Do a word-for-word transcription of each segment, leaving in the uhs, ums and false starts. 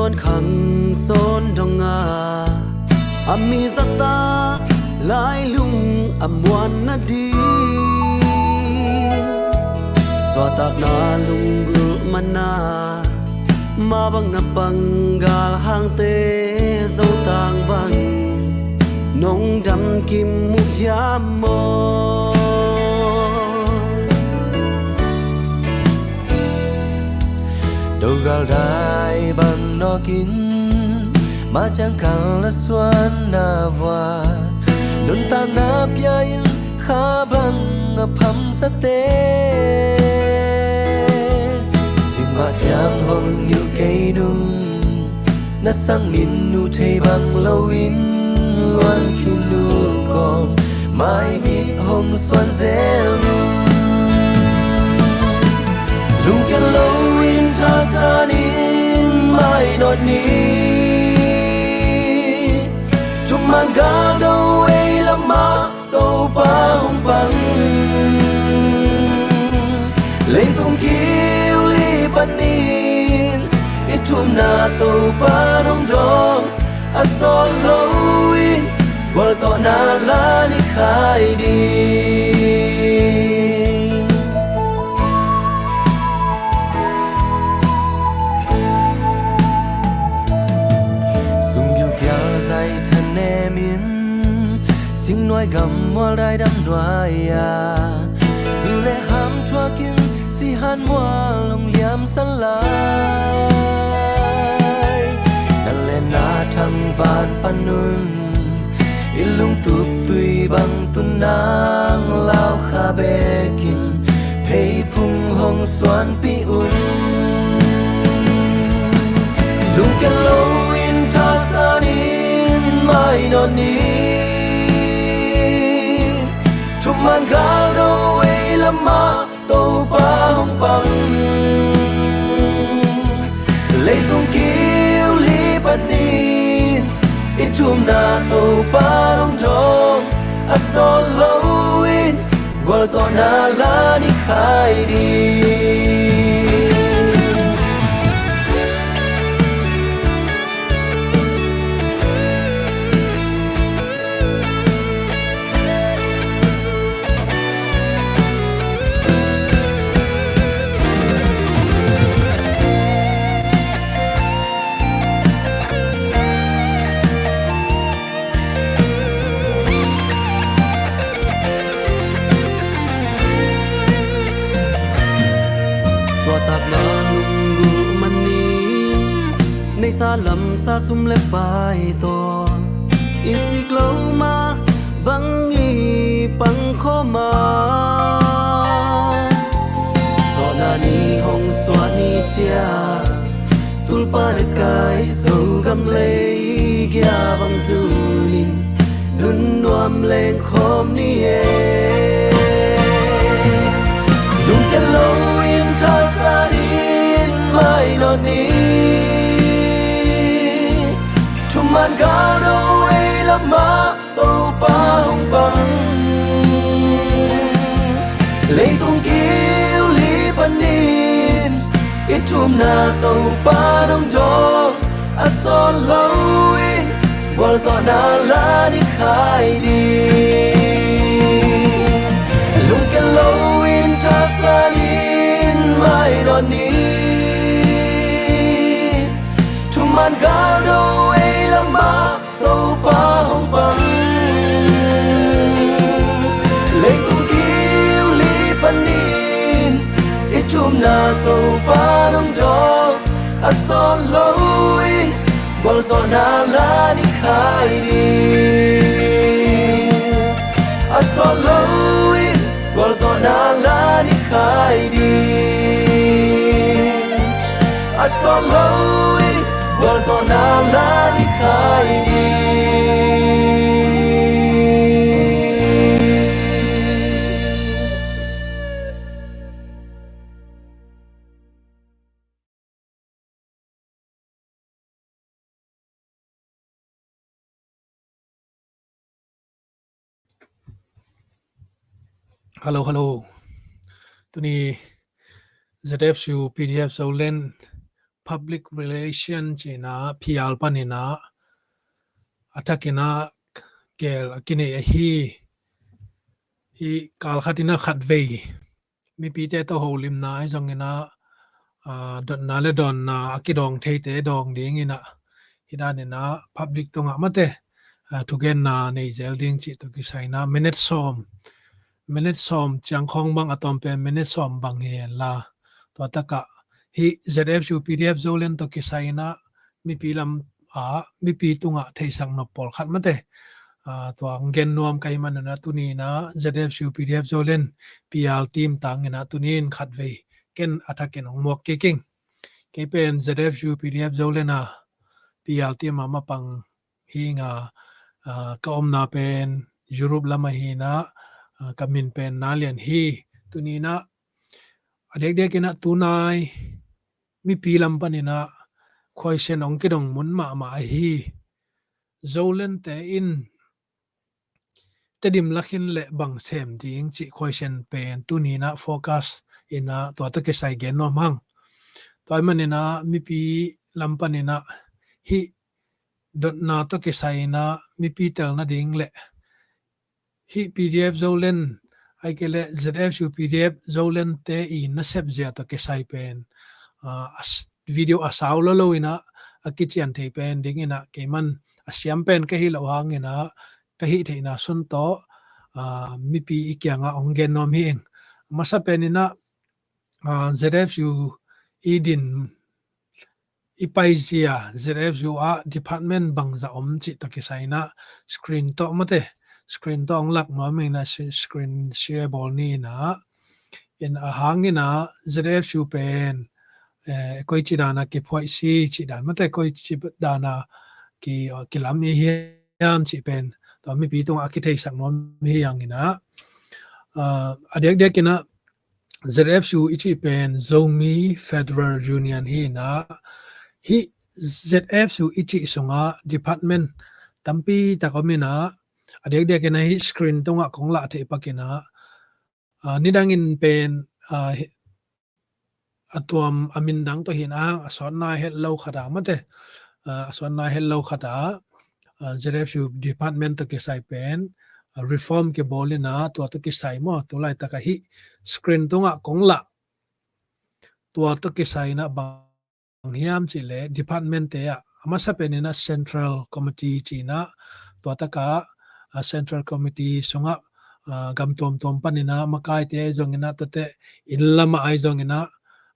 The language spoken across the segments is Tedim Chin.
Khang sawn dong a, a mi zat a lailung a muan nading, suahtakna lunggulh man a, mah bang a panggal hangte Zotang bang nong damkim uh hiam maw? Dogal dai bang nawkin, mah ciang kal na suan na vua, nuntakna pia in kha bang a phamsate. Cin mah ciang hong ngilh kei nung, na sang min uh thei bang loin luan khin uh kawm, mai mit hong suan zel uh. Lungkiat loin thasan in mai nawt ni, thuman gal do ei lamah Topa hong pang. Leitung kiu li panin i thumna Topa hong dawng, a sawt loin gualzawhna la ni khai ding. Sunggil kial zai thanem in, singnuai gam mual dai dam nuai a, zu le ham thuakin sihan mual hong liamsan lai. Na le na thangvan panun i lungtup tui bang tun nang lau kha bekin pheiphung hong suanpih un. Lungkiat loin thasan in mai nawt ni, thuman gal do ei lamah Topa hong pang. Leitung kiu li panin i thumna Topa hong dawng, a sawt loin gualzawhna la ni khai ding. Suahtakna lunggulh manin neisa lamsa sum le pai tawh i sik lo mah bang i pang khawm a, sawhna ni hong suah ni ciang tulpa na kai Zogam lei gia bang zunin nunnuam leng khawm ni e. Lungkiat loin thasan in mai nawt ni, thuman gal do ei lamah Topa hong pang. Leitung kiu li panin i thumna Topa hong dawng, a sawt loin gualzawhna la ni khai ding. Lungkiat loin thasan in mai nawt ni, thuman gal do ei lamah Topa hong pang. Leitung kiu li panin i thumna Topa hong dawng, a sawt loin gualzawhna la ni khai ding. A sawt loin gualzawhna la ni khai ding. A sawt loin gualzawhna la ni khai ding. Hello, hello. Tuni Z F U P D F Zoland public relation cihna P R paninah a thakinah gel a kinei ahi. Hi kalkhat inah khatvei mipite tawh holimna ahi zonginah dotna le dawnna a kidawng theite dawng dinginah hi daninah public tungah mate thugenna nei zel ding cih tawh kisainah minute sawm minute sawm ciangkhawng bang a tawm pen minute sawm bang hi henla tua takah hi ZFU PDF Zoland tawh kisainah mipi lam ah mipi tungah theisak nop pawlkhat mate tua gen nuam ka hi maninah tuninah ZFU PDF Zoland PR team tanginah tunin khatvei ken a thakin hong muak kik ing. Kei pen ZFU PDF Zoland a PR team a mapang hi nga ka omna pen Europe lam ahinah ka min pen Nalian hi. Tuninah a diakdiakinah tunai mipi lam paninah khuaisen hong kidong mun mahmah ahi. Zolandte in Tedim lakhin le bang sem ding cih khuaisen pen tuninah focus inah tua tawh kisai gen nuam hang. Tua hi maninah mipi lam paninah hi dotna tawh kisai inah mipi tel nading le hi PDF Zoland aike le ZFU PDF Zolandte i nasep zia tawh kisai pen video a sau lo lo inah a kician thei pen dinginah keiman a siam pen ka hi lo hanginah ka hih theihna sun tawh mipi i kiangah hong gen nuam hi ing. Masa peninah ZFU i din i paizia ZFU ah department bangzah om cih tawh kisainah screen tawh mate screen tawh hong lak nuam inah screen share bawl ni inah in a hanginah ZFU pen koi ci dana kiphuaisi cih dan mate koi ci dana kilam i hiam cih pen tua mipi tungah a kitheisak nuam hi hanginah a diakdiakinah ZFU i cih pen Zomi Federal Union hinah hi ZFU i cih sungah department tampi tak om inah a diakdiakinah hi screen tungah kong lah theih pakinah nidangin pen a tuam a min dang tawh hin ahang a sawtna het lo khata mate a sawtna het lo khata ZFU department tawh kisai pen reform kibawl inah tua tawh kisai maw tulaitaka hi screen tungah kong lah tua tawh kisai inah bang hiam cih le departmentte ah a masa peninah central committee cinah tua takah central committee sungah gam tuamtuam paninah makaite ahi zonginah tuate inn lamah ahi zonginah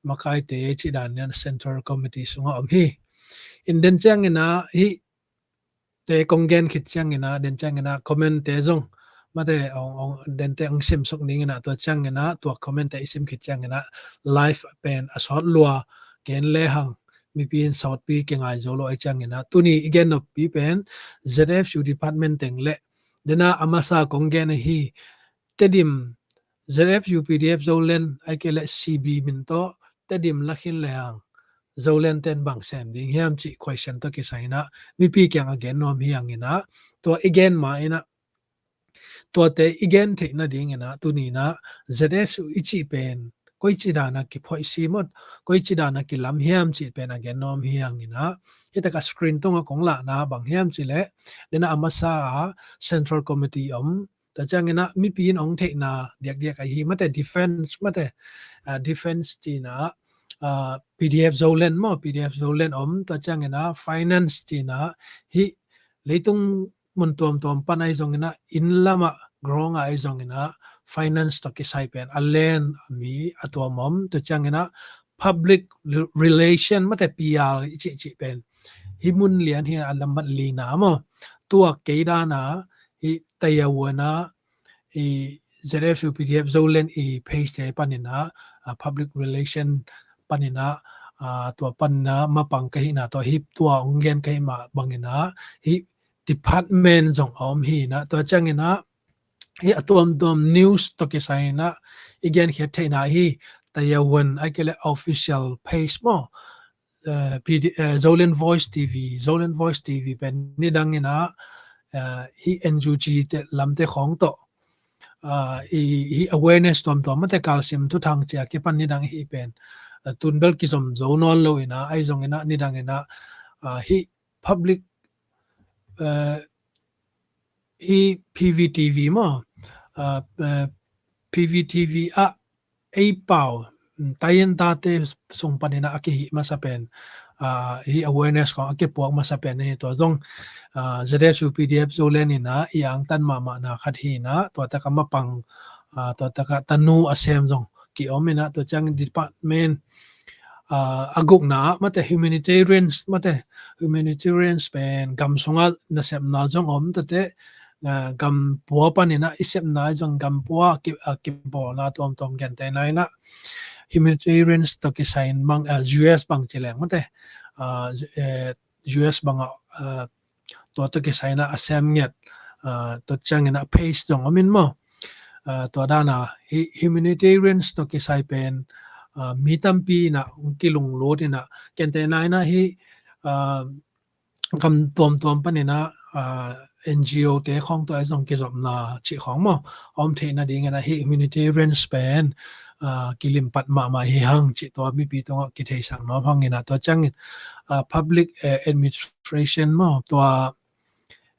makaite cih daninah central committee sungah om hi. In den cianginah hi te kong gen khit cianginah den cianginah commentte zong mate dente hong simsuk dinginah tua cianginah tua commentte i sim khit cianginah live pen a sawt lua gen lehang mipi in sawtpi kingai zo lo ahi cianginah tuni i gen noppi pen ZFU department teng le dena a masa kong gen ahi Tedim ZFU PDF Zoland aike le CB min tawh Tedim lakhin lehang Zolandten bang sem ding hiam cih khuaisen tawh kisainah mipi kiangah gen nuam hi hanginah tua i gen ma inah tuate i gen theih nadinginah tuninah ZFU i cih pen koi ci dana kiphuaisi maw koi ci dana kilam hiam cih pen a gen nuam hi hanginah hitakah screen tungah kong lahna bang hiam cih le dena a masa a central committee om tua cianginah mipi in hong theihna diakdiak ahi mate defense mate defense cinah PDF Zoland maw PDF Zoland om tua cianginah finance cinah hi leitung mun tuamtuam pan ahi zonginah inn lamah grong ah ahi zonginah finance tawh kisai pen a len a mi a tuam om tua cianginah public relation mate PR i cihcih pen hi mun lian hi a lambat lina maw tua kei dana hi tayawuana i ZFU PDF Zoland i page te paninah public relation paninah tua paninah mapang ka hihna tua hi tua hong gen ka hih mah banginah hi department zong a om hinah tua cianginah hi a tuamtuam news tawh kisainah i genkhiat theihna hi tayawuan aike le official page maw Zoland Voice TV Zoland Voice TV pen nidanginah hi NUG te lamte khawng tawh hi awareness tuamtuam mate kalsim thuthang cia kipan nidang hi pen Tun bel kizom zo nawn lo ina, ahi zong ina nidang ina, ah, hih public, eh, hih P V T V maw, ah, eh, P V T V ah ei pau, mm, taiyan tate sung pan ina a kihih masa pen, ah, hih awareness khong a kipuak masa pen hi. Tua zong, ah, Z S U P D F Zoland ina i angtan mahmahna khat hi ina, tua taka mapang, ah, tua taka tanu a sem zong ki-om ina, tua ciang department, ah, a gukna ah mate humanitarians, mate humanitarians pen gam sungah nasepna zong om tate, ah, gam pua pan ina i sepna zong gam pua ki, ah, kibawlna tuamtuam gentehna ina humanitarians tawh kisai in bang, ah, U S bang ci leng mate, ah, eh, U S bang ah, ah, tua tawh kisai ina a sem ngiat, ah, tua ciang ina phase zong om in maw. Ah, tua dana hih humanitarians tawh kisai pen, ah, mi tampi ina kilunglut ina, gentehna ina hih, ah, gam tuamtuam pan ina, ah, N G O te khong tawh zong kizopna cih khong maw, om theihna ding ina hih humanitarians pen, ah, kilimpat mahmah hi hang cih tua mipi tungah kitheisak nuam hang ina, tua ciangin, ah, public, eh, administration maw, tua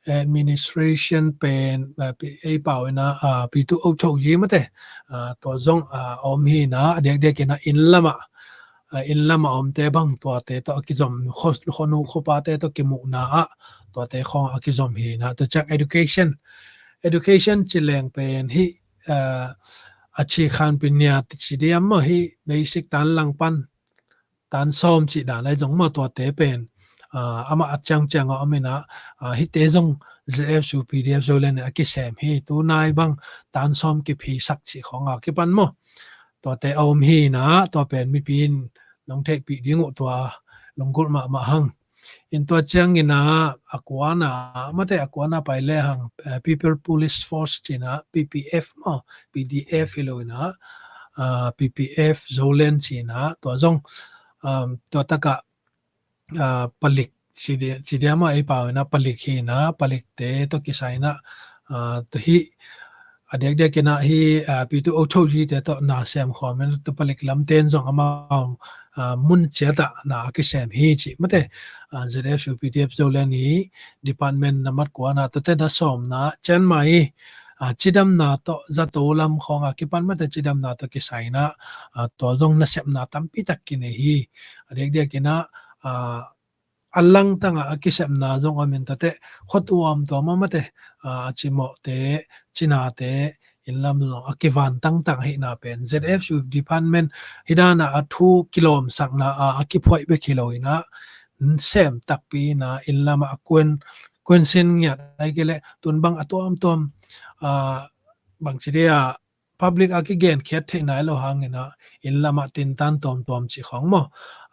administration pen, ah, pi, ei pau ina, ah, pi tu o tho yi mate, ah, tua zong, ah, om hi ina, a diakdiak ina inn lama, ah, inn lama omte bang tuate tawh a kizom, kho, khonu khopate tawh kimuhna ah tuate khong a kizom hi ina, tua ciang education, education ci leng pen hih, ah, a ci khan pinya ti ci diam maw, hih basic tan lang pan tan sawm cih dan ahi zong maw, tuate pen, ah, amah a ciangciang a om ina, ah, hihte zong Z S U P D F Zoland in a kisem hi, tunai bang tan sawm kiphisak cih khong a kipan maw. Tuate a om hi ina, tua pen mipi in nong theihpih ding uh tua lunggulh mahmah hang. In tua ciang ina a kuana, mate a kuana pai le hang, eh, People Police Force ci ina, P P F maw, P D F hi lo ina, ah, P P F Zoland ci ina, tua zong, um, tua taka, ah, palik ci dia, ci dia maw, ei pau ina palik hi ina, palikte tawh kisai ina, ah, tua hih a diakdiak ina hih, ah, pi tu o tho yi te tawh na sem khawm ina, tua palik lamten zong amau, ah, mun ciat ah na a kisem hi cih mate, ah, Z S U P D F Zoland i department na mat kuana, tuate na sawmna, Chiang Mai, ah, cidamna tawh zato lam khong a kipan mate cidamna tawh kisai ina, ah, tua zong nasepna tampi tak kinei hi. A diakdiak ina, ah, a langtang ah a kisepna zong om in tate, khua tuamtuam ah mate, ah, a cimawhte, cinate, inn lam zong a kivan tangtang ahihna pen Z S U department hi dana a thu kilawmsakna ah a kiphuaih bek hi lo ina, sem takpi ina inn lama a kuan, kuan sin ngiat ahi kei le tun bang a tuamtuam, ah, bang ci dia public a kigenkhiat theih nai lo hang ina inn lama tintan tuamtuam cih khong maw,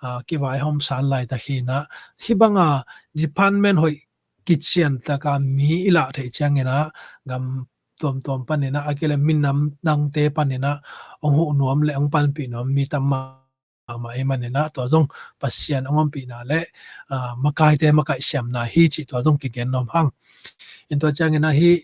ah, kivaihawm san laitak hi ina, hih banga department hoih kician taka mi i lah theih ciang ina gam tuamtuam pan ina a kile minam dangte pan ina hong huh nuam le hong panpih nuam mi tam mahmah i man ina tua zong Pasian hong ompihna le, ah, makaite makaih siamna hi cih tua zong kigen nuam hang. In tua ciang ina hih,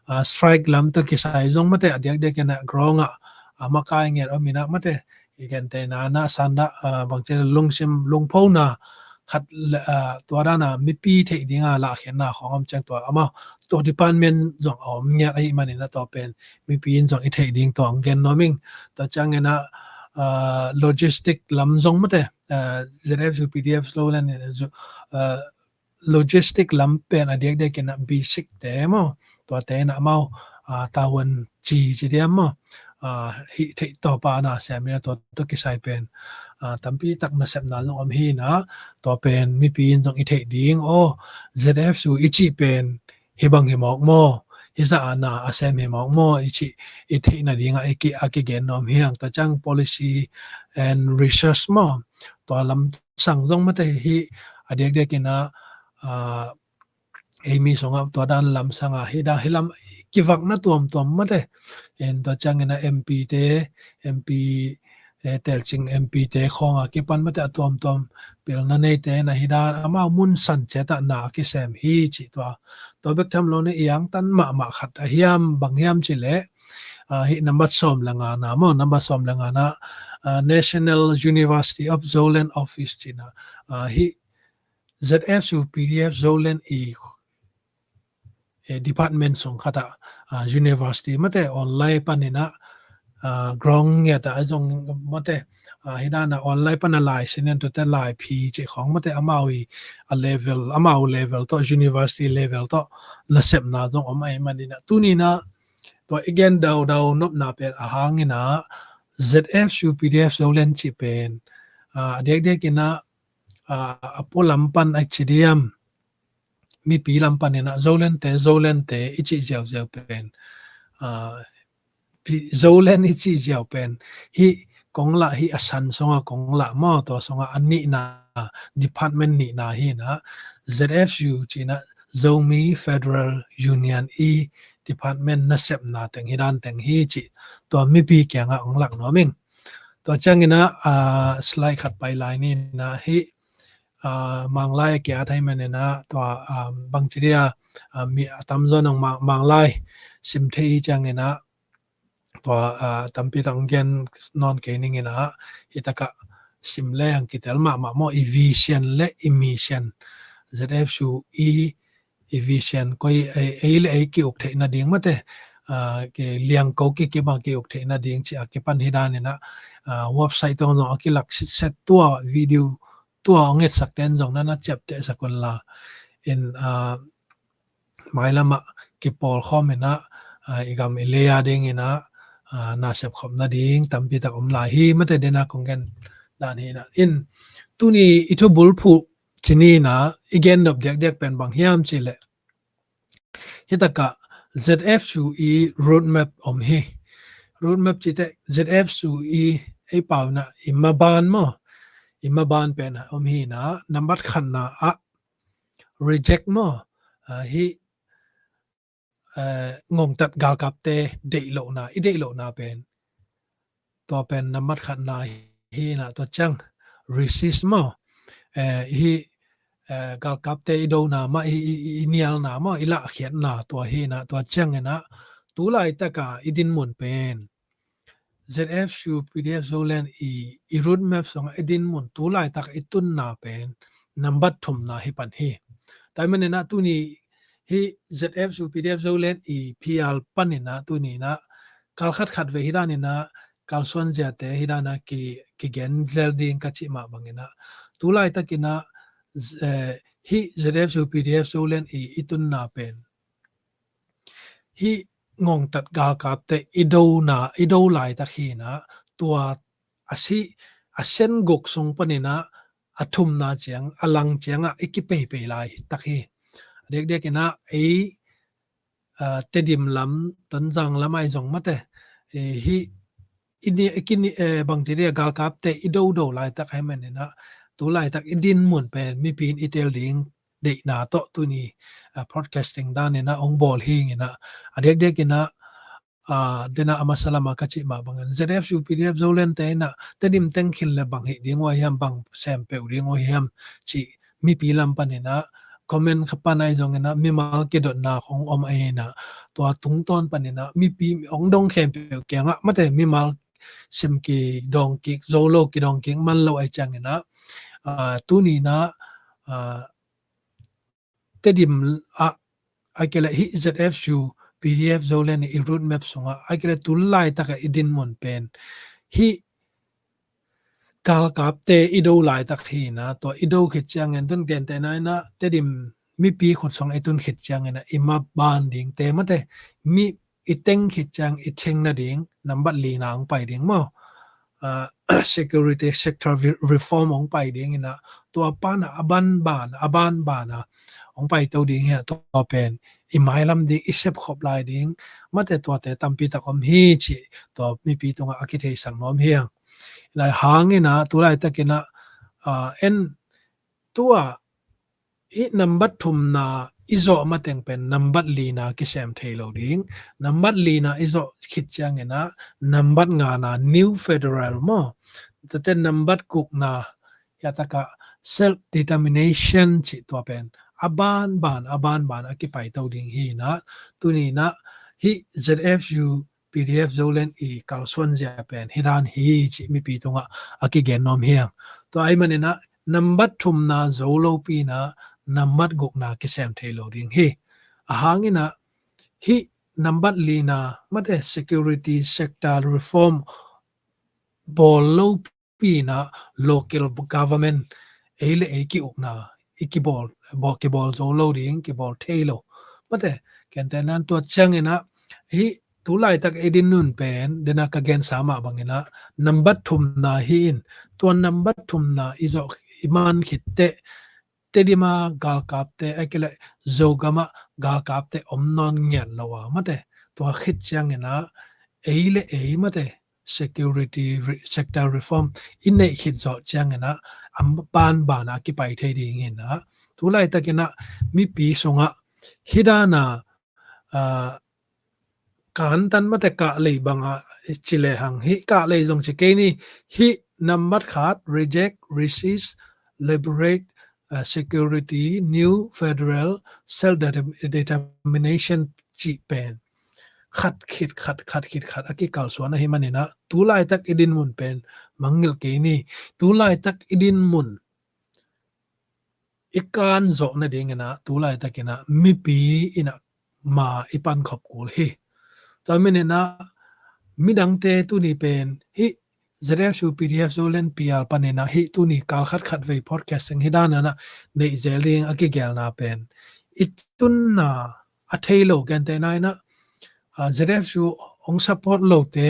ah, strike lam tawh kisai zong mate a diakdiak ina grong ah, ah, makai ngiat om ina mate i gentehna ina sanda, ah, bang ci lungsim lungphona khat le, ah, tua dana mipi theih dinga lahkhiatna khong om ciang tua amau tua department zong a om ngiat ahih man ina tua pen mipi in zong i theih ding tua hong gen nuam ing. Tua ciang ina, ah, logistic lam zong mate, ah, Z S U P D F Zoland ina zu-, ah, logistic lam pen a diakdiak ina basic te maw, tuate ina amau, ah, tavuan ci ci diam maw, ah, hih theih tawpa na sem ina tua tawh kisai pen, ah, tampi tak nasepna zong om hi ina, tua pen mipi in zong i theih ding, aw, Z S U i cih pen hih bang hi mawk maw, hih zah a na a sem hi mawk maw i cih i theih nading ah i ki, a kigen nuam hi hang. Tua ciang policy and research maw, tua lam sang zong mate hih a diakdiak ina, ah, ei mi sungah tua dan lam sanga hih dan hih lam kivakna tuamtuam mate. In tua ciang ina M P te, M P, eh, telcing M P te khong a kipan mate a tuamtuam pilna neite na hih dan amau mun san ciat ah na a kisem hi cih tua. Tua bek tham lo ina i angtan mahmah khat a hiam bang hiam ci le, ah, hih nambat sawm le ngana maw, nambat sawm le ngana, ah, National University of Zoland Office cihna, ah, hih Z F U P D F Zoland i, eh, department sung khatah, ah, university mate online paninah, ah, ground ngiatah a zong mate, ah, hidana online pana lai sinen tute lai phi cih khawng mate amau i a level, amau level tawh university level tawh nasepna zong om ahi maninah tuninah tua i gen daudau nopna pen a hanginah Z F U P D F Zoland cih pen, ah, a diakdiakinah, ah, a pualam pan a cidiam mipi lam paninah Zolente, Zolente i cih ziauziau pen, ah, Zoland i cih ziau pen hih kong lah, hih a san sunga kong lah maw, tua sunga a nihna, department nihna hinah Z F U cinah Zomi Federal Union i department nasepna teng hi dan teng hi cih tua mipi kiangah hong lak nuam ing. Tua cianginah, ah, slide khat pai lai ninah hih, ah, Manglai a kia thei maninah tua, ah, bangci dia, ah, mi a tamzaw nong Mang-, Manglai sim thei hi cianginah tua, ah, tampi tak gen nawn kei ninginah hitakah sim le ang kitel mahmah maw, i vision le i mission, Z F U i i vision koi ei, ei le ei ki-uk theih nading mate, ah, ki liangko ki kima ki-uk theih nading ci a kipan hi daninah, ah, website tong zong a kilak sitset tua video tua ong etsak ten zong nana ciaptehsak unla in, ah, mailamah kipawlkhawm inah, ah, i gam i lei a dinginah, ah, nasep khop nading tampi tak om lai hi mate dena kong gen dan hinah in tuni i thubulphuh cininah i gen nop diakdiak pen bang hiam cihleh hitakah Z F U i roadmap om hi. Roadmap cite Z F U i ei pau inah i maban maw, i maban pen om hinah nambat khatna ah reject maw, ah, hih, eh, ngongtat galkapte deih lohna, i deih lohna pen tua pen nambat khatna hinah tua ciang resist maw, eh, hih, eh, galkapte i dona mah, i, i, i, i nialna mah, i lahkhiatna tua hinah tua cianginah tu laitaka i dinmun pen Z F U P D F Zoland i, i roadmap sungah i dinmun tu laitak i tunna pen nambat thumna hi pan hi. Tua hi maninah tuni hih Z F U P D F Zoland i P R paninah tuninah kal khatkhat ve hi daninah kalsuan ziate hi dana ki, kigen zel ding ka cih mah banginah tu laitakinah, eh, hih Z F U P D F Zoland i, i tunna pen hih ngongtat galkapte i dona, i do laitak hinah tua a si, a sen guk sung paninah a thumna ciang, a lang ciangah i kipeipei laitak hi. A diakdiakinah ei, ah, Tedim lam, Tonzang lam ahi zong mate, eh, hih i ni, i kini, eh, bangci dia galkapte i dodo laitak hi maninah tu laitak i dinmun pen mipi in i tel ding deihna tawh tuni, ah, broadcasting daninah hong bawl hinginah a diakdiakinah, ah, dena a masa lama ka cih mah bangin Z F U P D F Zolente inah Tedim teng khin le bang hih ding uh ahiam, bang sem peuh ding uh ahiam cih mipi lam paninah comment kha pan ahi zonginah mimal kidotna khong om ahinah tua tungtawn paninah mipi hong dong khempeuh kiangah mate mimal sim kidawng kik zo lo, kidawng kik man lo ahi cianginah, ah, tuninah, ah, Tedim ah, a kile hih Z F U P D F Zoland i roadmap sungah a kile tu laitaka i dinmun pen hih galkapte i do laitak hinah tua i do khit ciangin tun gentehna inah Tedim mipi khut sungah i tun khit cianginah i maban dingte mate mi i teng khit ciang i theng nading nambat lina hong pai ding maw? Ah, security sector reform hong pai dinginah tua pana a banban, a banbana hong paito ding hinah tua pen i mailam ding i sepkhop lai ding mate tuate tampi tak om hi cih tua mipi tungah a kitheisak nuam hi ang. Lai hanginah tu laitakinah, ah, en tua i nambat thumna i zawh mateng pen nambat lina kisem thei lo ding. Nambat lina i zawh khit cianginah nambat ngana new federal maw? Tate nambat gukna hiatakah self determination cih tua pen a banban, a banban a kipaito ding hinah tuninah hih Z F U P PDF Zoland i kalsuan zia pen hi dan hi cih mipi tungah a kigen nuam hi hang. Tua ahih manin ah nambat thumna zo lopi in ah nambat gukna kisem thei lo ding hi. Ahang in ah hih nambat lina mate security sector reform bawl lopi in ah local government ei le ei ki-ukna i kibawl, bawl, kibawl zo lo ding, kibawl thei lo. Mate, gentehna in tua ciangin ah hih tu laitak i din nunpen, den a ka gensa mah bangin ah nambat thumna hi in, tua nambat thumna i zawh i man khit teh Tedim a galkapte, ahih kei leh Zogam ah galkapte om nawn ngiat lo a, mate, tua khit ciangin ah ei le ei mate security re-, sector reform i neih khit zawh ciangin ah a banban a kipai thei ding in ah tu laitakin ah mipi sungah hi dan a, ah, kantan mate kahlei bang a ci lehang, hih kahlei zong ci kei ni, hih nambat khat, reject, resist, liberate, ah, security, new federal, self determination cih pen khat khit khat, khat khit khat a kikalsuan ahih manin ah tu laitak i dinmun pen mangngilh kei ni. Tu laitak i dinmun i kan zawh nadingin ah tu laitakin ah mipi in ah ma i pankhop kul hi. Tua manin ah midangte tuni pen hih ZFU PDF Zoland PR panin ah hih tuni kal khat khat vei podcasting hi dan in ah neih zel ding a kigelna pen i tunna a thei lo, gentehna in ah, ah, ZFU hong support lote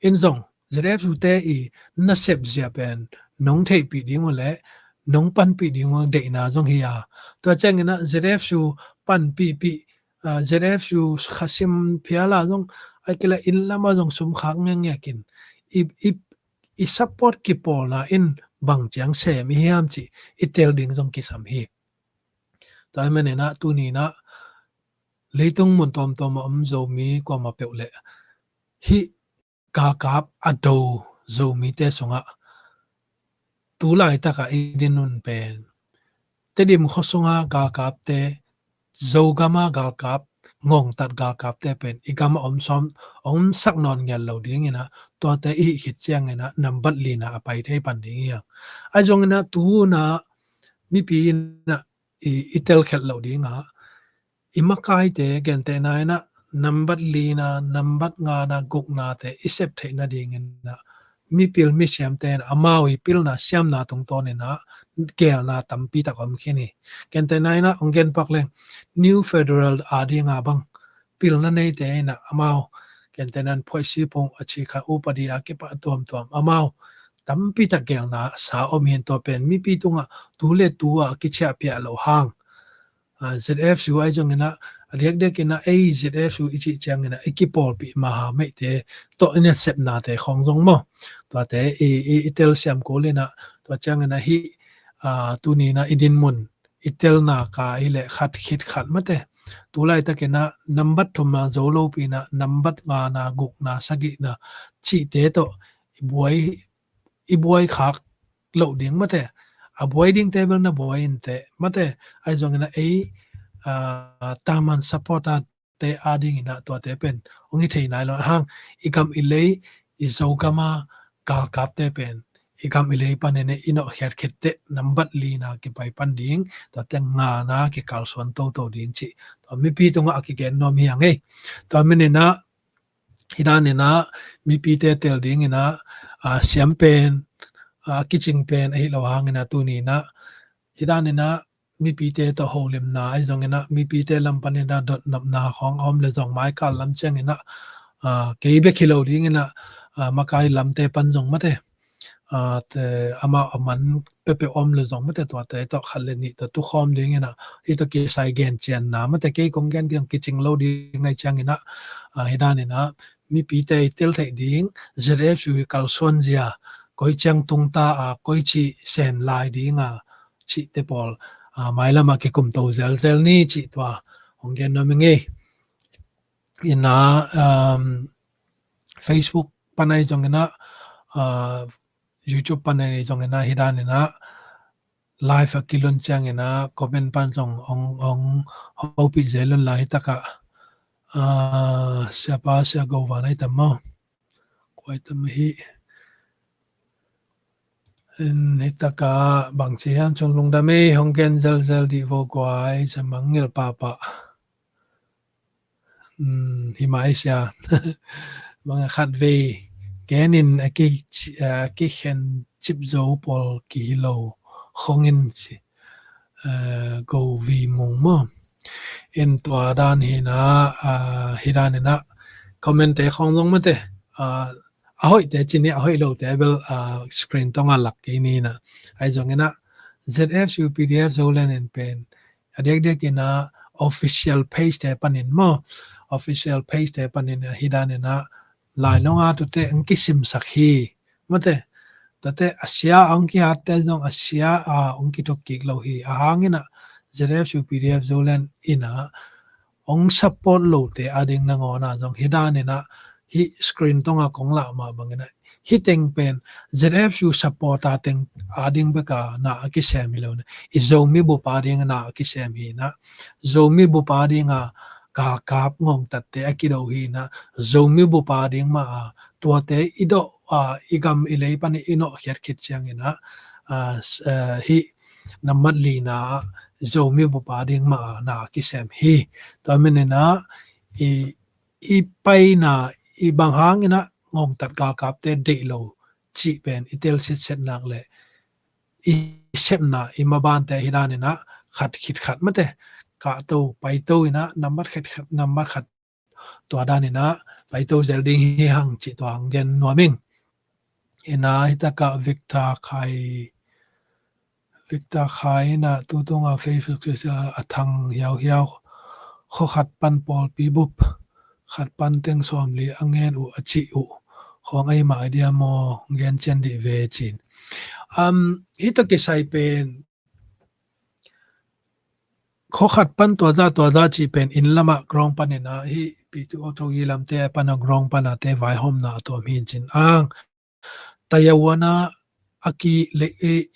in zong ZFU te i nasep zia pen nong theihpih ding uh le nong panpih ding uh deihna zong hi a. Tua ciangin ah ZFU panpihpih, ah, ZFU khasim phial a zong, ahih kei leh inn lam a zong sum khak ngekngek in i, i, i support kipawlna in bang ciang sem i hiam cih i tel ding zong kisam hi. Tua ahih manin ah tuni in ah leitung mun tuamtuam a om Zomi kuamah peuh le hih galkap a do Zomite sungah tu laitak a i dinmun pen Tedim khua sunga galkapte, Zogam a galkap, ngongtat galkapte pen i gam a om sawm, omsak nawn ngiat lo dingin ah tuate i hih khit ciangin ah nambat lina a pai thei pan ding hi hang. Ahi zongin ah tu-in ah mipi in ah i, i telkhialh loh ding a, i makaite, gentehna in ah nambat lina, nambat ngana, guknate i sep theih nadingin ah mipil misiamte in ah amau i pilna siamna tungtawnin ah gelna tampi tak om khin hi. Gentehna in ah hong genpak leng New Federal a dinga bang pilna neite in ah amau, gentehna in phoihsi pung a ci kha upadi a kipat tuamtuam amau tampi tak gelna sa om hi in, tua pen mipi tungah tu le tu a kiciahpiah loh hang, ah, ZFU ahi zongin ah a diakdiakin ah ei ZFU i cih ciangin ah i kipawlpih maha meihte tawh i nasepnate khawng zong maw, tuate i, i, i telsiam kul in ah tua ciangin ah hih, ah, tuni in ah i dinmun i telna ka i leh khat khit khat mate, tu laitakin ah nambat thumna zo lopi in ah nambat ngana, gukna, sagihna cihte tawh i buai, i buai khak loh ding mate. A buai dingte bel na buai inteh mate. Ahi zongin ah ei, ah, taman supporter te a dingin ah tuate pen hong hi thei nai lo hang, i gam i lei, i Zogam a galkapte pen i gam i lei panin i nawhkhiat khit teh nambat lina kipai pan ding, tuate ngana kikalsuan toto ding cih tua mipi tungah a kigen nuam hi hang ei. Tua manin ah hi danin ah mipite tel dingin ah, ah, siam pen, ah, kicing pen ahi lo hangin ah tuni in ah hi danin ah mipite tawh holimna ahi zongin ah mipite lam panin ah dotnopna khawng a om le zong, maikal lam ciangin ah, ah, kei bek hi lo dingin ah, ah, makai lamte pan zong mate, ah, te, amau a man peuhpeuh om le zong mate, tuate tawh khat le nih tawh tukhawm dingin ah hih tawh kisai gencianna mate, kei kong gen kicing lo ding ahi ciangin ah, ah, hi danin ah mipite i tel theih ding, ZFU i kalsuan zia koi ciang tungta a, koi ci sem lai ding a cihte pawl, ah, mailam ah kikumto zelzel ni cih tua hong gen nuam ing ei. In ah, um, Facebook pan ahi zongin ah, ah, YouTube pan ahi zongin ah hi danin ah live a kilun ciangin ah comment pan zong hong, hong hopih zel un la, hi takah, Ah, siapa, sia Go Van ai tam maw? Kuai tam hi. In hi taka bang ci hiam, cun lungdam ei, hong gen zelzel dih vo guai, sa mangngilh pahpah. Hmm, hi mah ei sia. Bang a khat vei gen in a ki, a kikhen cip zo pawl kihi lo khong in ci. Eh, Go Vi Mung maw? In tua dan hi na, ah, hi dan hi na comment te khong zong mate, ah, a hoih te ci ni, a hoih lo te bel, ah, screen tong a lak kei ni na. Ai zong hi na, Z F U P D F Zoland in pen a diakdiak hi na official page te panin maw, official page te panin hi dan hi na, lai nong a tu te ang kisimsak hi. Mate, tate a sia ang kihat te zong a sia a ang kituk kik lo hi. A hang hi na Z F U P D F Zoland hi na ang support lo te a ding nangawn a zong hi dan hi na, hi screen tong a kong lah mah bang hi na, hi teng pen Z F U support a teng a ding bek a na a kisem hi lo na. I Zomi bup a ding na a kisem hi na. Zomi bup a ding a galkap ngongtat te a kido hi na. Zomi bup a ding mah a tuate i doh, ah, i gam i lei pan i nawh khiat khit ciang hi na, ah, s-, ah, hi nambat li na Zomi bup a ding mah a na kisem hi. Tua min hi na i, i paina i bang hang hi na ngongtat galkap te deih lo cih pen i tel sitset nak le i sepna i maban te hi dan hi na khat khit khat mate kah to pai to hi na nambat khat khat, nambat khat tua dan hi na pai to zel ding hi hang cih tua ang gen nuam ing. Hi na hi taka Victor Khai, Victor Khai hi na tu tung a Facebook a thang hiauhiau, khuakhat pan pawlpi bup khat pan teng sawmli a ngen uh a cih uh khong ei mah idea maw, gen cian dih ve cin. Um, hi tawh kisai pen khuakhat pan tuaza tuaza cih pen inn lamah ground pan hi na, hi P two O Tho Yi lam te pan a ground pan a te vaihawmna a tuam hi cin ang. Tayawana a ki le,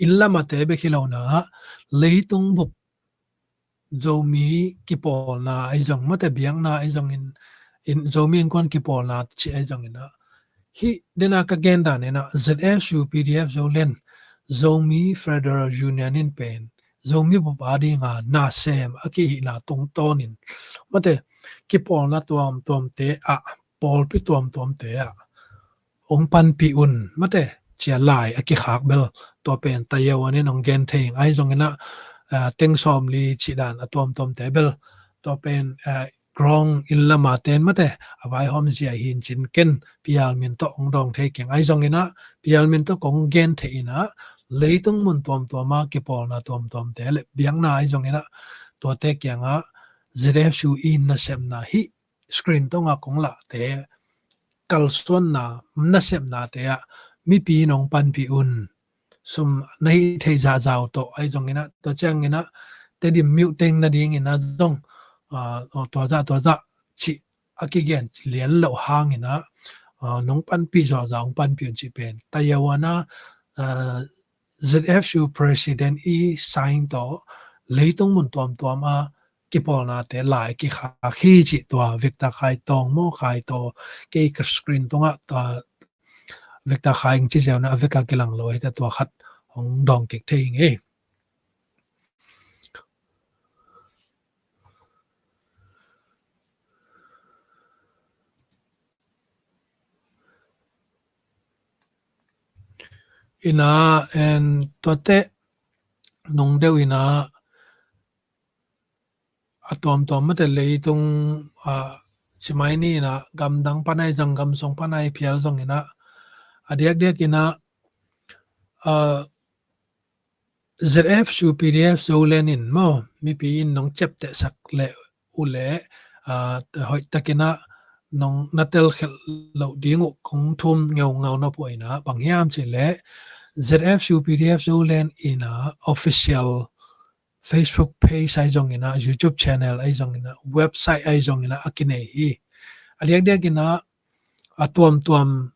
inn lamah te bek hi lo na leitung bup Zomi kipawlna ai zong mate biakna ai zong in, in Zomi innkuan kipawlna ci ai zong in a, hi dena ka gen dan in a Z F U P D F Zoland, Zomi Federal Union in pen Zomi bup a dinga nasem a kihihna tungtawn in mate kipawlna tuamtuam te ah, pawlpi tuamtuam te ah hong panpih un mate cia lai a kikhak bel tua pen tayawan in hong gen thei ing ai zong in a, ah, teng sawmli cih dan a tuamtuam te bel tua pen, ah, ground inn lama ten mate a vaihawm zia hin cin ken pial min tawh hong dawng thei keng ai zong in a pial min tawh kong gen thei in a leitung mun tuamtuam a kipawlna tuamtuam te le biakna ai zong in a tuate kiangah Z F U in nasepna hih screen tonga kong lahte kalsuanna nasepnate ah mipi nong panpih un. Sum na hih theih zahzah uh tawh ai zong in a tua ciang in a Tedim miuh teng nading in a zong, ah, tua zah tua zah cih a kigen lian loh hang in a, ah, nong panpih zawhzah hong panpih un cih pen tayawan a, ah, Z F U president i sign tawh leitung mun tuamtuam a kipawlnate lai kikhak hi cih tua Victor Khai Tawng maw Khai Taw kei ka screen tungah tua Victor Khai ing ci ziau na a veka kilang lo hi ta tua khat hong dawng kik thei ing ei. Ina en tuate nong deuh ina a tuamtuam mate leitung, ah, cimai ni ina gamdang panai zang gamsong panai phial zong ina a diakdiak ina, ah, Z F U P D F Zoland in maw mipi in nong ciaptehsak le uh le, ah, hoih takin a nong na telkhelh loh ding uh kong thum ngeungau na puah ina bang hiam cih le Z F U P D F Zoland ina official Facebook page ai zong ina YouTube channel ai zong ina website ai zong ina a kinei hi. A diakdiak ina a tuamtuam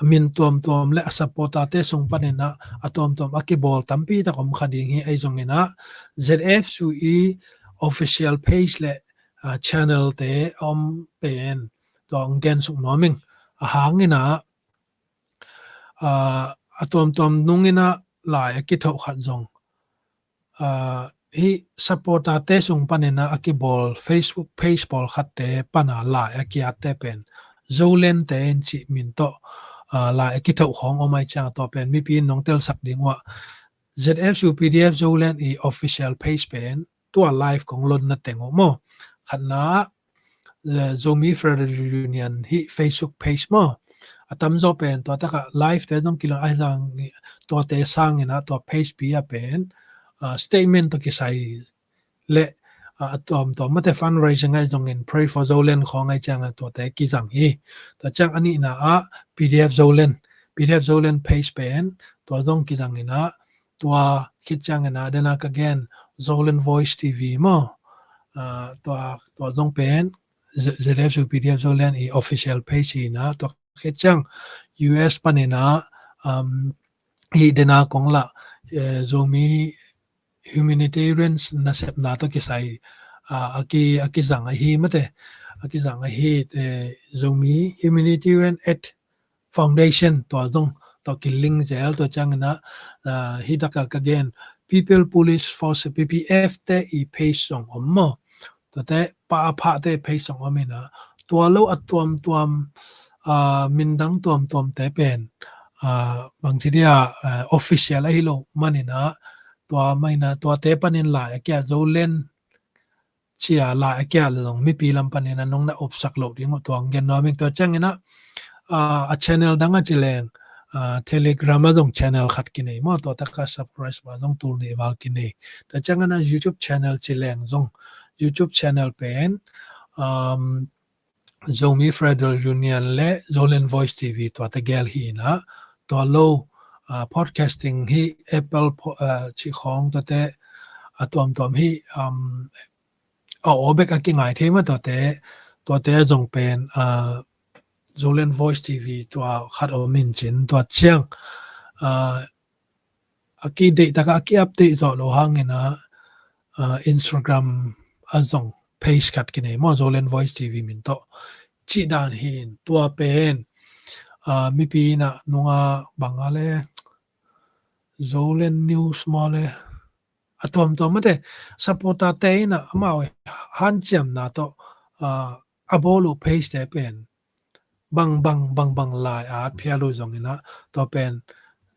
a min tuamtuam le a supporter te sung panin a a tuamtuam a kibawl tampi tak om kha ding hi ai zong ina Z F U E official page le channel te a om pen tua hong gen suk nuam ing. A hang in ah, a tuamtuam nung in ah lai a kithoh khat zong, hih supporter te sung panin ah a kibawl Facebook page pawlkhat te pan a lai a kiatte pen Zoland te in cih min tawh lai a kithoh khawng om ahih ciang, tua pen mipi in nong telsak ding uh ah, ZFU PDF Zoland i official page pen tua live kong lonna teng uh maw. Khatna, Zomi Federal Union hih Facebook page maw, a tamzaw pen tua takah live te zong kilon ahih zong, tuate sangin ah tua page pi ah pen statement tawh kisai le a tuamtuam mate fundraising ahih zongin Pray for Zoland khawng ahih ciangin tuate kizang hi. Tua ciang a nihna ah PDF Zoland, PDF Zoland page pen tua zong kizang in ah, tua khit ciangin ah dena ka gen Zoland Voice TV maw, tua zong pen ZFU PDF Zoland i official page hi in ah, tua khit ciang US panin ah hih dena kong lah Zomi humanitarian nasepna tawh kisai a kizang ahi mate, a kizang ahi Zomi Humanitarian Aid Foundation tua zong tawh kilink zel. Tua ciangin ah hih takah ka gen People Police Force, PPF te i page zong om maw. Tuate pa a phahte page zong om in ah, tua lo a tuamtuam, mindang tuamtuam te pen bangci dia official ahi lo manin ah, tua mah in ah tuate panin lai a kia Zoland cia lai a kia le zong mipi lam panin ah nong na upsak loh ding uh tua hong gen nuam ing. Tua ciangin ah a channel dang a ci leng, Telegram ah zong channel khat kinei maw, tua takah subscribe ba zong tul nih val kinei. Tua ciangin ah YouTube channel ci leng zong, YouTube channel pen Zomi Federal Union le Zoland Voice TV tuate gel hi in ah, tua lo podcasting hi Apple cih khawng tuate a tuamtuam hi, a aw bek a kingai thei mah tuate, tuate zong pen Zoland Voice TV tua khat om in cin, tua ciang a kideih takah a ki-update zawh lo hangin ah Instagram ah zong page khat kinei maw, Zoland Voice TV min tawh cih dan hi in, tua pen mipi in ah nunga bang a le Zoland News maw le a tuamtuam mate supporter te in ah amau hanciamna tawh a bawl uh page te pen bang bang bang bang lai a at phial uh zongin ah, tua pen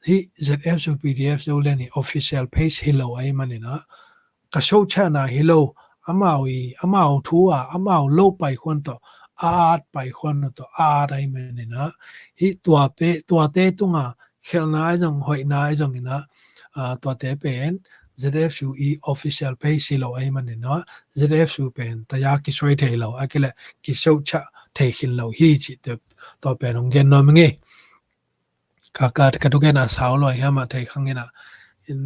hih ZFU PDF Zoland i official page hi lo ahih manin ah ka sochatna hi lo, amau i, amau thu a amau lo paikhuan tawh a at, paikhuan uh tawh a at ahih manin ah, hih tua pe, tuate tunga khelhna ahi zong, hoihna ahi zongin ah tuate pen ZFU i official page hi lo ahih manin ah, ZFU pen taya kisuai thei lo, a kileh kisochat thei khin lo hi cih tua pen hong gen nuam ing ei. Ka, ka, ka thugen a sau lua hiam a thei khang in ah, in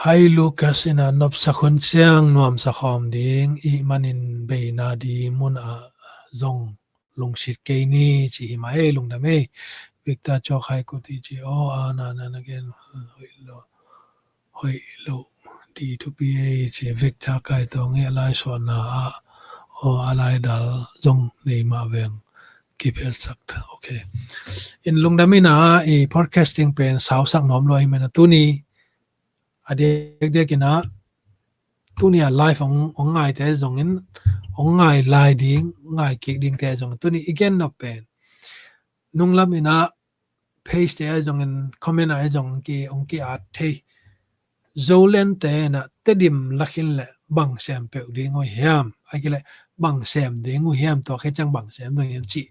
Hai Lucas in ah nopsak hun ciang nuamsa khawm ding, ih manin beina di mun ah zong lungsit kei ni ci hi mah ei, lungdam ei. Victor Cawk Hai Kut i ci aw, a na na na gen hoih lo, hoih lo di thupi ei ci. Victor Kai Tawng i a lai suahna ah aw a lai dal zong nei mah veng kiphiatsak. Ok. In lungdam in ah i podcasting pen sausak nuam lua hi men a tuni a diakdiak in ah tuni a live hong, hong ngaite zongin, hong ngai lai ding, ngai kik dingte zong tuni i gen nop pen nunglam in ah page te ah zongin comment ah zong ki, hong ki at thei. Zoland te in ah Tedim lakhin le bang sem peuh ding uh hiam, a kileh bang sem ding uh hiam, tua khe ciang bang sem ding uh hiam cih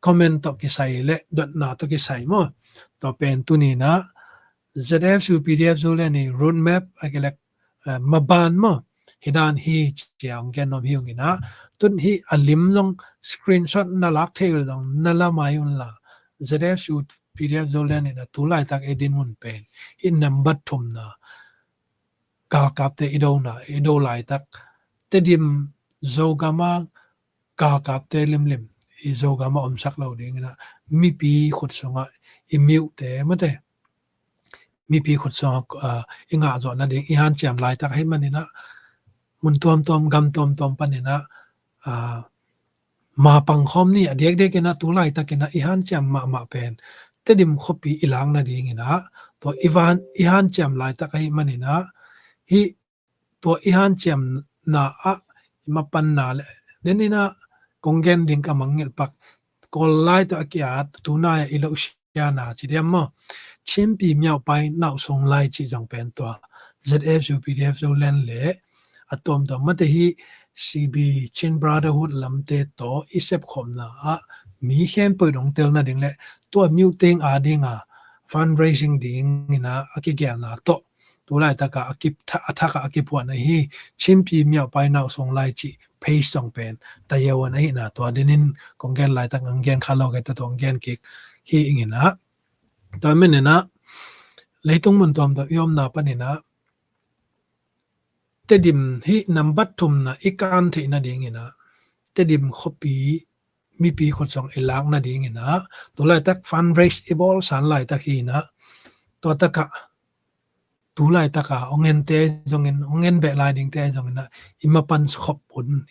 comment tawh kisai le dotna tawh kisai maw. Tua pen tuni in ah ZFU PDF Zoland i roadmap a kileh maban maw, hi dan hi ci a hong gen nuam hi ung in ah, tun hih a lim zong screenshot na lak thei uh le zong na la mai un la, ZFU PDF Zoland in ah tu laitak ei din mun pen hih nambat thumna galkapte i dona, i do laitak Tedim Zogam a galkapte limlim i Zogam ah omsak lo ding in ah, mipi khut sungah i miuhte mate, mipi khut sungah, ah, i ngah zawh nading i hanciam laitak ahih maninah mun tuamtuam gam tuamtuam paninah, ah, mapang khawm ni. A diakdiakinah tu laitakinah i hanciam mahmah pen Tedim khuapi i lak nadinginah tua i van i hanciam laitak ahih maninah hih tua i hanciamna ah i mapanna le deninah kong gen ding ka mangngilh pak Kawl lai tawh a ki-at tunai a i loh siana ci diam maw? Chinpi Myaukpai Nausung Lai cih zong pen tua Z S U P D F Zoland le a tuamtuam mate hi C B Chin Brotherhood lamte tawh i sepkhopna ah mi khempeuh dong tel nading le tua miuteng a dinga fundraising dinginah a kigelna tawh tu laitaka a kip a thaka a kiphuahna hi. Chinpi Myaukpai Nausung Lai cih page song pen tayawan ahihna tua dinin kong gen laitak ang gen kha lo kei ta tuang gen kik hi inginah tua meninah leitung mun tuamtuam i omna paninah Tedim hih nambat thumna i kan theih nadinginah Tedim khuapi mipi khut sung i lak nadinginah tu laitak fundraise i bawl san laitak hinah tua takah tu laitaka ong ente zongin ong en beh lai dingte zonginah i mapan khop un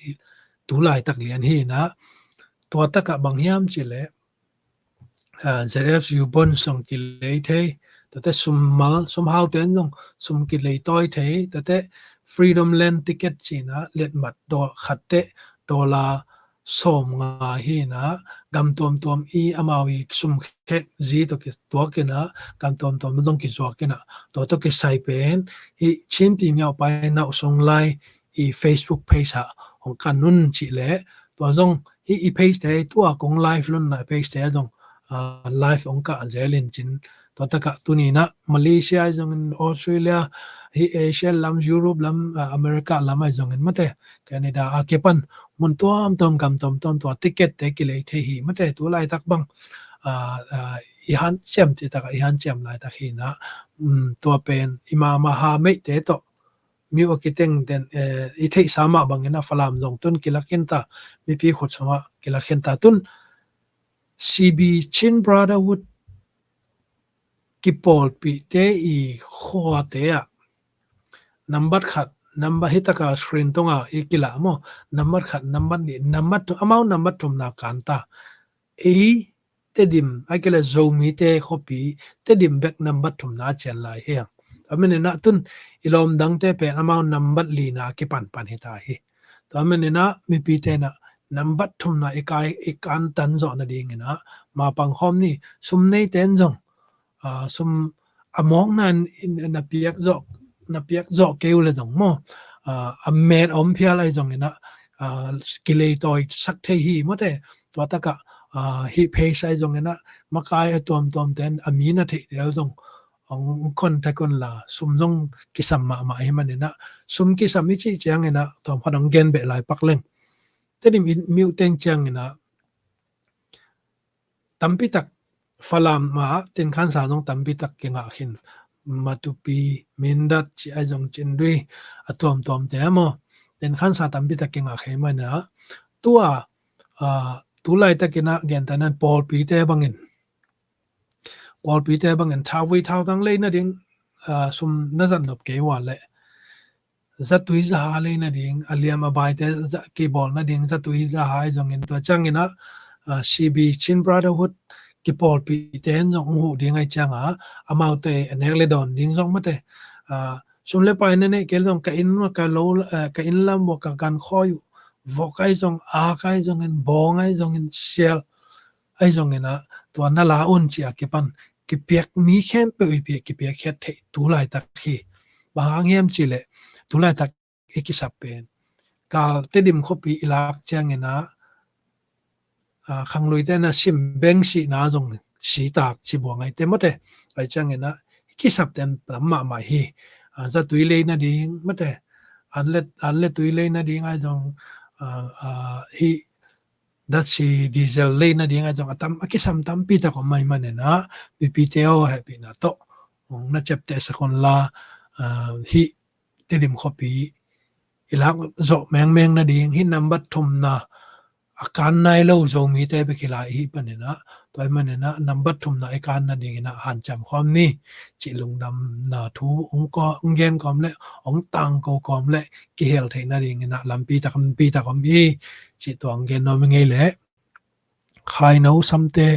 tu laitak lian hinah tua takah bang hiam cileh, ah, Z F U bond song kilei thei, tate summal sumhaute zong sum kilei tawi thei, tate Freedom Land ticket cinah letmat daw khatte dollar sawm nga hinah gam tuamtuam i amau i sum khek zi tawh kituakinah gam tuamtuam zong kizuakinah tua tawh kisai pen hih Chinpi Myaukpai Nausung Lai i Facebook page ah hong kan un cileh tua zong hih i page te tua kong live lunna page te zong, ah, live hong kah zelin cin tua takah tuninah Malaysia ahi zongin Australia hi Asia lam Europe lam, ah, America lam ahi zongin mate Canada a kipan mun tuamtuam gam tuamtuam tua ticket te kilei thei hi mate tu laitak bang, ah, ah, i hanciam cih takah i hanciam laitak hinah, um, tua pen i mama ha meihte tawh miu a kiteng den, eh, i theihsa mah bangin a Falam zong tun kilak khinta mipi khut sungah kilak khinta tun C B Chin Brotherhood kipawlpihte i khuate ah nambat khat nambat hitaka screen tunga i kilah maw nambat khat nambat nih nambat amau nambat thumna kanta ei Tedim a kile Zomite khuapi Tedim bek nambat thumna cian lai hiang. Tua meninah tun i lawm dangte pen amau nambat lina kipanpan hita hi. Tua meninah mipite nah nambat thumna i kai i kantan zawh nadinginah mapang khawm ni sum neite in zong, ah, sum a mawkna in na piak zawh na piak zawh kei uh le zong maw, ah, a met a om phial ahi zonginah, ah, kilei tawi sak thei hi mate tua takah, ah, hih page ahi zonginah makai a tuamtuamte in a mi na theih deuh zong ong contact unla sum zong kisam mahmah hi maninah sum kisam i cih cianginah tuam khat ong gen beh lai pak leng Tedim i miuteng cianginah tampitak Falam ah tinkhansa zong tampitak kingah khin Matupi Mindat ci ahi zong Cindui a tuamtuamte maw tinkhansa tampitak kingah khin maninah tua, ah, tu laitakinah gentanan pawlpite bangin pawlpite bangin thauvui thautang lei nading, ah, sum na zat nop kei ua leh zatui zaha lei nading a liam a baite kibawl nading zatui zaha ahi zongin tua cianginah, ah, C B Chin Brotherhood kipawlpihte in zong ung huh ding ahi cianga amaute a nek le dawn ding zong mate, ah, sum le pai na neih kei le zong ka inn ka lo, ah, ka inn lam uh ka gan khawi uh vok ahi zong ak ahi zongin bawng ahi zongin sial ahi zonginah tua na la un ci a kipan kipiak mi khempeuh i piak kipiak khiat theih tu laitak hi. Bang hang hiam cileh tu laitak i kisap pen kal Tedim khuapi i lak cianginah, ah, khangluite na sim beng sihna zong sitak ci buang ahi te mate ahi cianginah i kisap ten tam mahmah hi. Ah, zatui lei nading mate an le an le tui lei nading ahi zong, ah, ah, hi datsi diesel lei nading ahi zong a tam a kisam tampi tak om ahi maninah mipite aw hehpihna tawh ong na ciapteh sak unla, ah, hih Tedim khuapi i lak zawh mengmeng nading hih nambat thumna a kan nai lo Zomite bek hi lai i hih paninah, tua ahih maninah nambat thumna i kan nadinginah hanciam khawm ni cih lungdamna thu hong ko-, hong gen kawm le hong tangko kawm le kihel theih nadinginah lampi tak, lampi tak om hi cih tua hong gen nuam i ngei leh. Khaino Samte,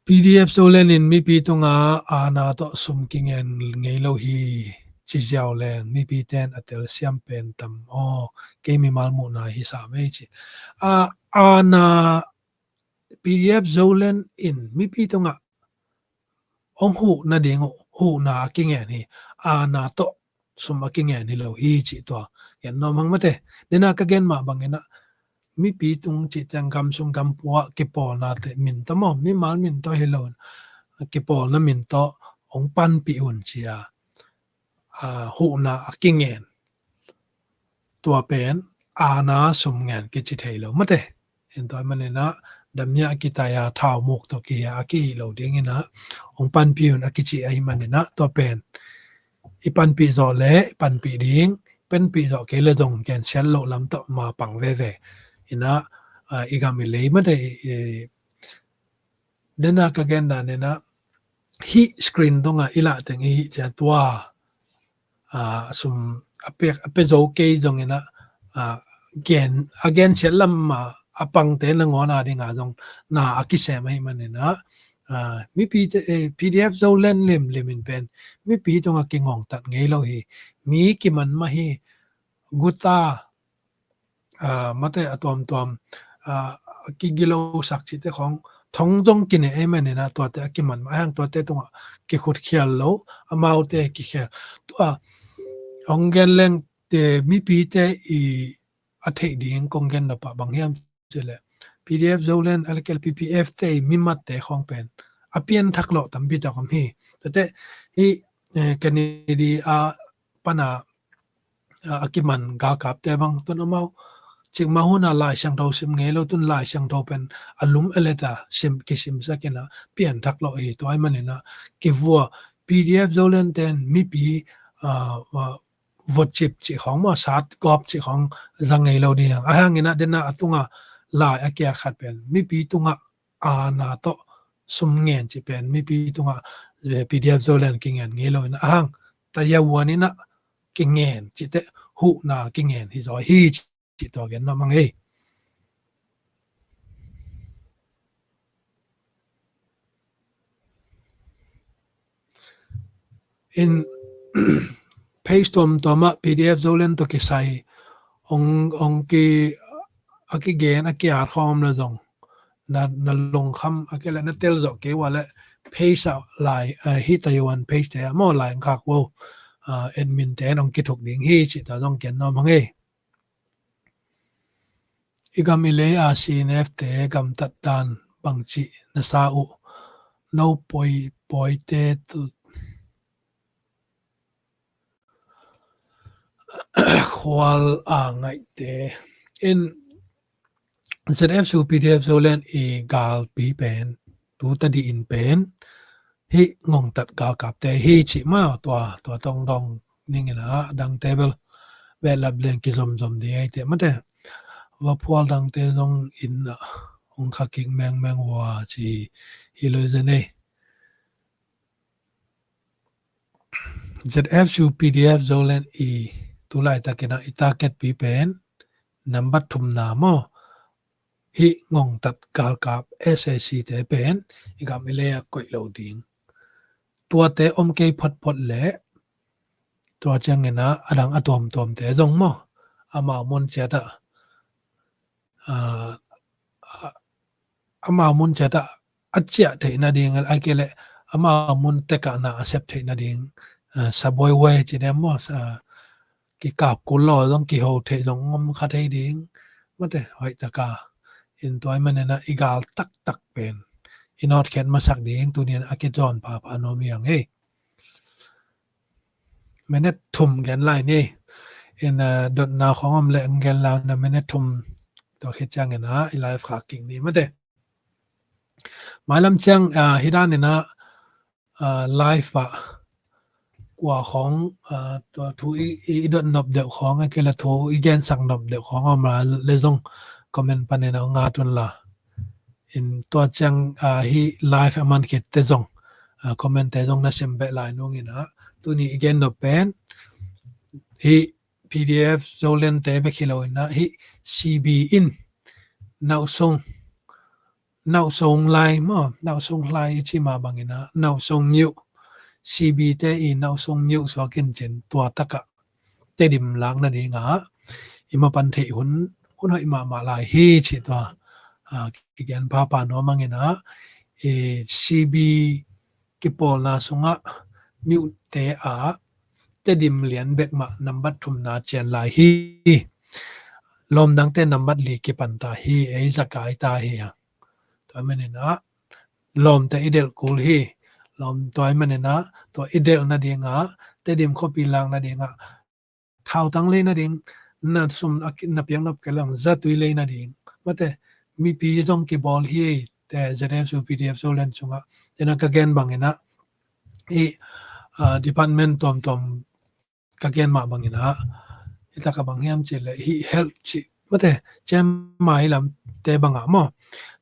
P D F Zoland in mipi tungah aana tawh sum kingen ngei lo hi ci ziau leng mipite in a telsiam pen tam aw, kei mimal muhna hi sam ei ci. A, aana, P D F Zoland in mipi tungah hong huh nading uh huhna a kingen hi, aana tawh sum a kingen hi lo hi cih tua gen nuam hang mate. Dena ka gen mah banginah mipi tung cih ciang gam sung gam pua kipawlnate min tawh maw, mimal min tawh hi lo in kipawlna min tawh hong panpih un cia, a, huhna a kingen tua pen aana sum ngen kici thei lo mate. In tua ahih maninah damia a kitai a thau muk tawh kihia a kihih lo dinginah hong panpih un a kici ahih maninah tua pen i panpih zawh le i panpih ding, panpih zawh kei le zong gensiat loh lam tawh ma pang veve. Inah, a, i gam i lei mate i, i, dena ka gen dan inah hih screen tungah i lah teng i hih cia tua, a, sum a pia, a pia zo kei zonginah, a, gen, a gensiat lam a, a pangte nangawn a dinga zong na a kisem ahih maninah, a, mipite, eh, P D F Zoland limlim in pen mipi tungah kingongtat ngei lo hi. Mi kiman mah hi, guta, a, mate a tuamtuam, a, a kigilosak cihte khawng thong zong kine ei maninah tuate a kiman mah hang tuate tungah kikhutkhial lo, amaute kikhel. Tua hong gen leng te mipite i a theih ding kong gen na pah bang hiam cih leh P D F Zoland a le kel P P F te i mimatte khawng pen a pianthak lawh tampi tak om hi. Tuate hi, eh, Kennedy a pana a, a kiman galkapte bang tun amau cikmah huna Lai Siangtho sim ngei lo tun Lai Siangtho pen a lum a leta sim, kisimsak inah pianthak lawh hi. Tua ahih maninah kivua P D F Zoland ten mipi, a, a, votcip cih khawng maw, sat gawp cih khawng za ngei lo ding a hanginah dena a tungah lai a kiat khat pen mipi tungah aana tawh sum ngen cih pen mipi tungah, eh, P D F Zoland kingen ngei lo inah a hang tayawan inah kingen cihte huhna kingen hi zaw hi cih tua gen nuam hang ei. In page tuamtuamah P D F Zoland tawh kisai hong, hong ki, a kigen a kiat khawng om le zong na, na lungkham a kei le na tel zawh kei ua le page ah lai, a, hi Taiwan page te ah maw lai ang khak vo, a, admin te an hong kithuk ding hi cih ta zong gen nuam hang ei. I gam i lei a C N F te gamtat dan bangci na sa uh? No poi, poite tu khual a ngaihte in Z F U P D F Zoland i galpi pen tu tadi in pen hih ngongtat galkapte hi cih ma tua, tua tong dong ningin a dangte bel behlap leng kizomzom ding ei te mate. Vaphual dangte zong in a hong kha kik mengmeng ua ci hi lo zen ei. Z F U P D F Zoland i tu laitakin a i target pi pen nambat thumna maw, hih ngongtat galkap S A C te pen i gam i lei a koih lo ding. Tuate om kei photphot leh tua ciangin a, a dang a tuamtuamte zong maw, amau mun ciat ah, a, a, amau mun ciat ah a ciah theih nading, a kei leh amau mun tekah na a sep theih nading, a, sabuaihuai ci dem maw, a, kikap kul lo zong kiho theih zong om kha thei ding mate, hoih taka in tua i manin a i gal taktak pen i nawtkhen masak ding tunin a kizawn phapha nuam hi ang ei. Minute thum gen lai ni. In, a, dotna khawng om leh gen lai na minute thum, tua khit ciangin a i live khak kik ni mate. Mailam ciang, a, hi danin a, a, live ah kua khawng, a, tua thu i, i, i dot nop deuh khawng a kei leh thu i gensak nop deuh khawng om lai leh zong comment panin a ngat un la. In tua ciang, ah, hih live a man khit te zong, ah, comment te zong na sim beh lai nung in ah, tuni i gen nop pen hih P D F Zoland te bek hi lo in ah, hih C B in nausung, nausung lai maw, nausung lai i ci mah bangin ah, nausung myo, C B te i nausung myo suak in cin tua takah Tedim lak nadingah i mapan theih hun, hun hoih mahmah lai hi cih tua, ah, kigen phapha nuam ing in ah, i C B kipawlna sungah myote ah Tedim lian bek mah nambat thumna cian lai hi. Lawm dangte nambat li kipan ta hi, ei za kai ta hi a. Tua manin ah lawmte i delh kul hi. Lawm tua ahih manin ah tua i delh nadingah, Tedim khuapi lak nadingah thautang lei nading, na sum a ki-, na piak nop kei leng zatui lei nading, mate, mipi zong kibawl hi ei, te Z F U P D F Zoland sungah. Tena ka gen bangin ah i, ah, department tuamtuam ka gen mah bangin ah, hi takah bang hiam cih leh hih health cih, mate, Chiang Mai lamte bangah maw,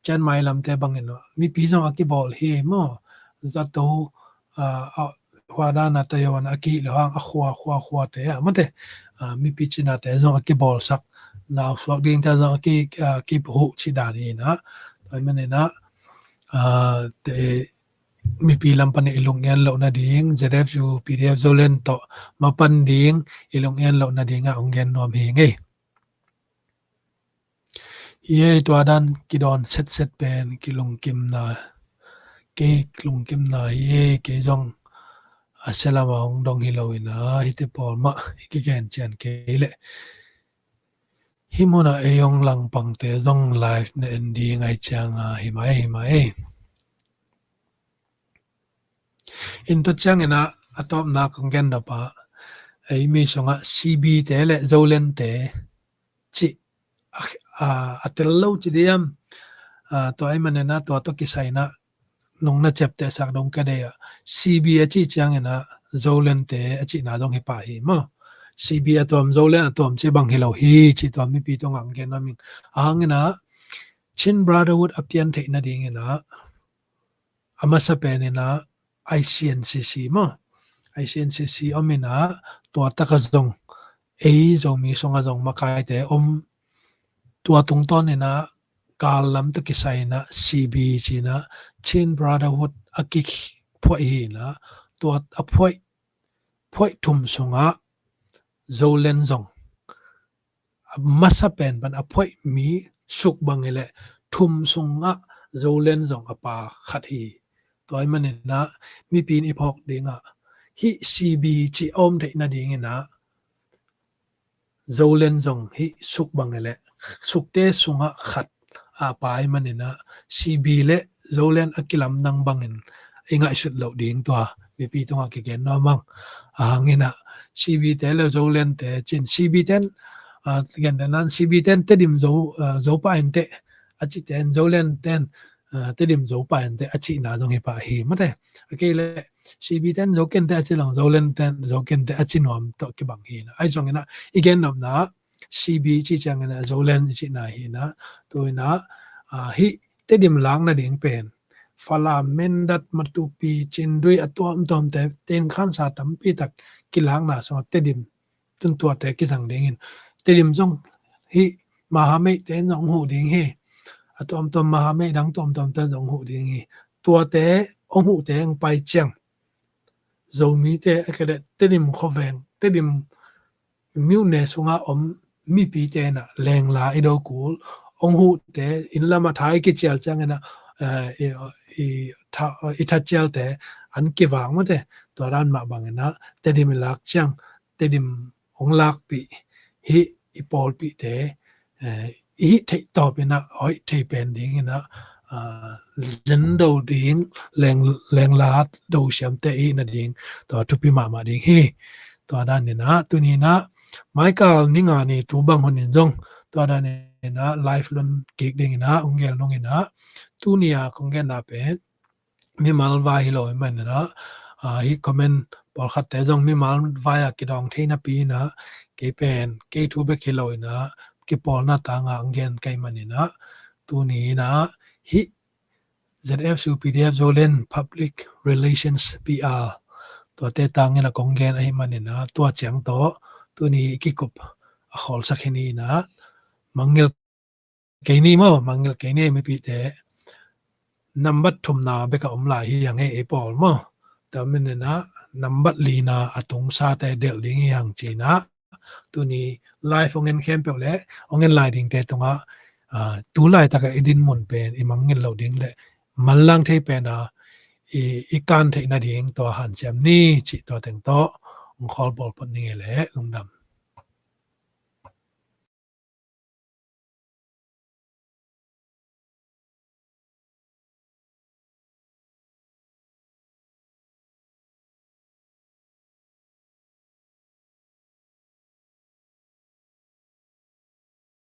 Chiang Mai lamte bangin ah mipi zong a kibawl hi ei maw. Zato, ah, ah, hua dan a tayo an a kihih lo hang a khua, khua, khuate ah, mate, ah, mipi cinate zong a kibawlsak, nau suak dingte zong a ki, ah, kihuh cih dan hi in ah. Tua ahih manin ah, ah, te, mipi lam pan i lungngian loh nading, Z F U P D F Zoland tawh mapan ding i lungngian loh nadingah hong gen nuam hi ing ei. Hi ei, tua dan kidawn setset pen kilungkimna, kei lungkimna hi ei, kei zong a sia lamah hong dong hi lo in ah, hihte pawl mah i kigen cian kei leh. Hih munah ei hong langpangte zong live na en ding ahih ciangah, hi mai, hi mai. In tua ciangin ah, a tawpna kong gen nop ah, ei mi sungah C B te le Zoland te cih a, a, a tel lo ci diam. Ah, tua ahih manin ah tua tawh kisai in ah nong na ciaptehsak dong ka deih ah, C B a cih ciangin ah Zoland te a cihna dong hi pah hi maw. C B a tuam, Zoland a tuam cih bang hi lo hi cih tua mipi tungah hong gen nuam ing. A hang in ah Chin Brotherhood a pian theih nadingin ah a masa pen in ah I C N C C maw, I C N C C om in ah tua takah zong ei Zomi sungah zong makaite om. Tua tungtawn in ah gal lam tawh kisai in ah C B ci in ah Chin Brotherhood a kiphuaih hi in ah, tua a phuaih, phuaih thum sungah Zoland zong a masa pen pan a phuaih mi suk bang hi leh thum sungah Zoland zong a pa khat hi. Tua ahih manin ah mipi in i phawk dingah hih C B cih a om theih nadingin ah Zoland zong hih suk bang hi leh sukte sungah khat a pa ahih manin ah C B le Zoland a kilamdang bangin i ngaihsut loh ding tua mipi tungah kigen nuam ing. A hang in ah C B te le Zoland te cin, C B ten, ah, gentehna in C B ten Tedim Zo, ah, Zo pah inteh a cih ten, Zoland ten, ah, Tedim Zo pah inteh a cihna zong hi pah hi, mate. A kei leh C B ten Zo kei inteh a ci leng Zoland ten Zo kei inteh a ci nuam tawh kibang hi in ah. Ahi zongin ah i gen nopna ah C B cih ciangin ah Zoland i cihna hi in ah, tu in ah, ah, hih Tedim lak nading pen Falam, Mindat, Matupi, Cindui a tuamtuamte, ten khansa tampi tak kilakna sungah Tedim tun tuate kizang dingin, Tedim zong hih Mahamei te in zong huh ding hi. A tuamtuam Mahamei dang tuamtuamte in zong huh ding hi. Tuate hong huhte hong pai ciang Zomite a kei leh Tedim khuaveng, Tedim myone sungah om mipite in ah lengla i do kul, hong huhte inn lamah tha i kicial ciangin ah, eh, i, i tha, i thacialte an kivak mate. Tua dan mah bangin ah Tedim i lak ciang Tedim hong lakpih, hih i pawlpihte, eh, i hih theih tawpin ah hoih thei pen dingin ah, ah, zen do ding, leng, lengla do siamte i hih nading tua thupi mahmah ding hi. Tua danin ah tuni in ah maikal ni nga ni tu bang hun in zong tua danin ah live lon kik dingin ah hong gel nungin ah, tuni a kong genna pen mimal vai hi lo ahih manin ah, ah, hih comment pawlkhatte zong mimal vai a kidawng thei napi in ah, kei pen kei thu bek hi lo in ah, kipawlna tangah ang gen kei maninah tuni inah hih ZFSU PDF Zoland Public Relations PR tuate tangin a kong gen ahi maninah tua ciang tawh tuni i kikup a khawlsak hi ni inah mangngilh kei ni maw, mangngilh kei ni mipite. Nambat thumna bek a om lai hi hang e, ei pawl maw. Tua maninah nambat lina a tungsate delh ding hi hang cinah tuni live hong en khempeuh le hong en lai dingte tungah tu laitakah i dinmun pen i mangngilh loh ding le manlang thei pena i kan theih nading tua hanciam ni cih tua teng tawh hong khawl bawl phot ning e le lungdam.